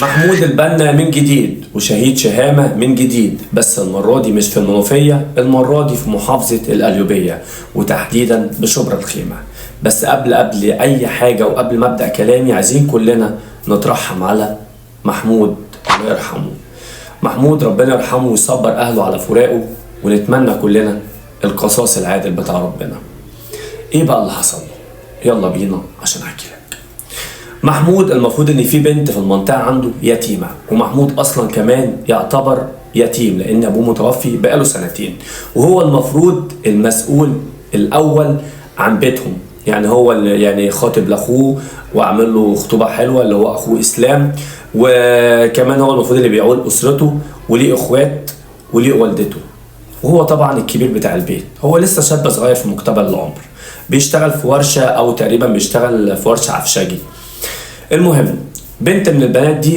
محمود البنا من جديد وشهيد شهامة من جديد، بس المرة دي مش في المنوفية، المرة دي في محافظة القليوبية وتحديدا بشبرا الخيمة. بس قبل أي حاجة وقبل ما أبدأ كلامي، عايزين كلنا نترحم على محمود، الله يرحمه. محمود ربنا يرحمه ويصبر أهله على فراقه، ونتمنى كلنا القصاص العادل بتاع ربنا. ايه بقى اللي حصل له؟ يلا بينا عشان احكي لك. محمود المفروض ان في بنت في المنطقة عنده يتيمة، ومحمود اصلا كمان يعتبر يتيم لان ابوه متوفي بقاله سنتين، وهو المفروض المسؤول الاول عن بيتهم. يعني هو اللي يعني خاطب لاخوه وعامل له خطوبه حلوة اللي هو اخوه اسلام، وكمان هو المفروض اللي بيعول اسرته وليه اخوات وليه والدته، وهو طبعا الكبير بتاع البيت. هو لسه شاب صغير في مقتبل العمر، بيشتغل في ورشة او تقريبا بيشتغل في ورشة عفشجي. المهم بنت من البنات دي